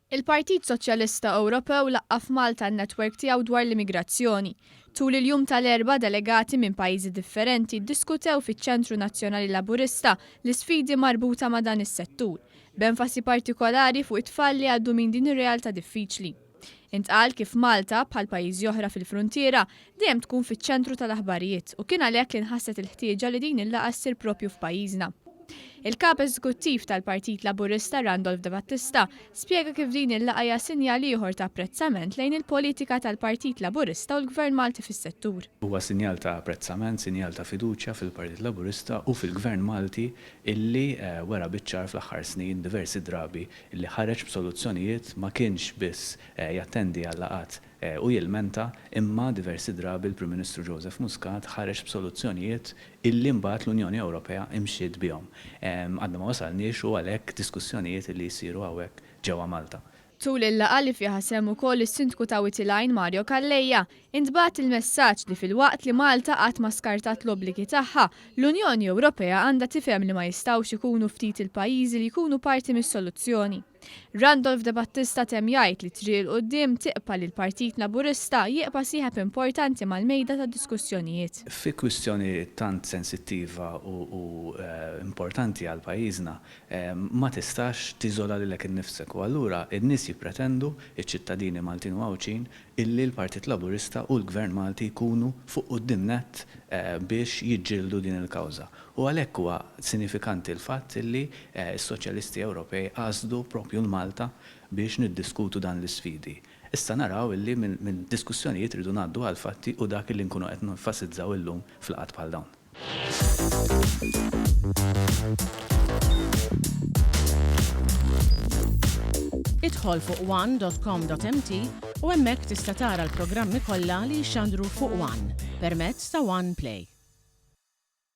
Il-Partit Soċjalista Ewropew laqqa' f'Malta n-network tiegħu dwar l-immigrazzjoni. Tul il-jum tal-Erbgħa delegati minn pajjiżi differenti ddiskutew fiċ-Ċentru Nazzjonali Laburista l-isfidi marbuta ma' dan is-settur, b'enfasi partikolari fuq it-tfal li jgħaddu minn din ir-realtà diffiċli. Intqal kif Malta, bħal pajjiżi oħra fil-fruntiera, dejjem tkun fiċ-ċentru tal-aħbarijiet u kien għalhekk li nħasset il-ħtieġa li din il-laqgħa ssir proprju f'pajjiżna. Il-Kap Eżekuttiv tal-Partit Laburista Randolph De Battista spjega kif din il-laqgħa hija sinjal ieħor ta' apprezzament lejn il-politika tal-Partit Laburista u l-Gvern Malti fis-settur. Huwa sinjal ta' apprezzament, sinjal ta' fiduċja fil-Partit Laburista u fil-Gvern Malti illi wera biċ-ċar fl-aħħar snin diversi drabi illi ħareġ b'soluzzjonijiet ma kienx biss jattendi għal-laqgħat u jilmenta imma diversi drabi l-Prim Ministru Joseph Muscat ħareġ b'soluzzjonijiet illi mbagħad l-Unjoni Ewropea imxiet bihom. Għadna ma wasalniex u għalhekk diskussjonijiet illi jsiru hawnhekk ġewwa Malta. Tul il-laqgħa li fiha sehem ukoll is-Sindku ta' Wied il-Għajn Mario Calleja, intbagħat il-messaġġ li filwaqt li Malta qatt ma skartat l-obbligi tagħha, l-Unjoni Ewropea għandha tifhem li ma jistgħux ikunu ftit il-pajjiżi li jkunu parti mis-soluzzjoni. Randolph De Battista temm jgħid li t-triq 'il quddiem tiqpa' li l-Partit Laburista jiqpa' sieħeb importanti mal-mejda tad-diskussjonijiet. Fi kwistjoni tant sensittiva u importanti għal pajjiżna, ma tistax tiżola lilek innifsek u allura n-nies jippretendu, iċ-ċittadini Maltin u Għawdxin, illi l-Partit Laburista u l-Gvern Malti jkunu fuq quddiem nett biex jiġġieldu din il-kawża. U għalhekk huwa sinifikanti l-fatt illi s-Soċjalisti Ewropej għażlu proprju l-Malta biex niddiskutu dan l-isfidi. Issa naraw illi minn diskussjonijiet irridu ngħaddu għall-fatti u dak illi nkunu qed nenfasizzaw illum f'laqgħat bħal dawn. Idħol fuq one.com.mt u hemmhekk tista' tara l-programmi kollha li jixxandru fuq One permezz ta' One Play.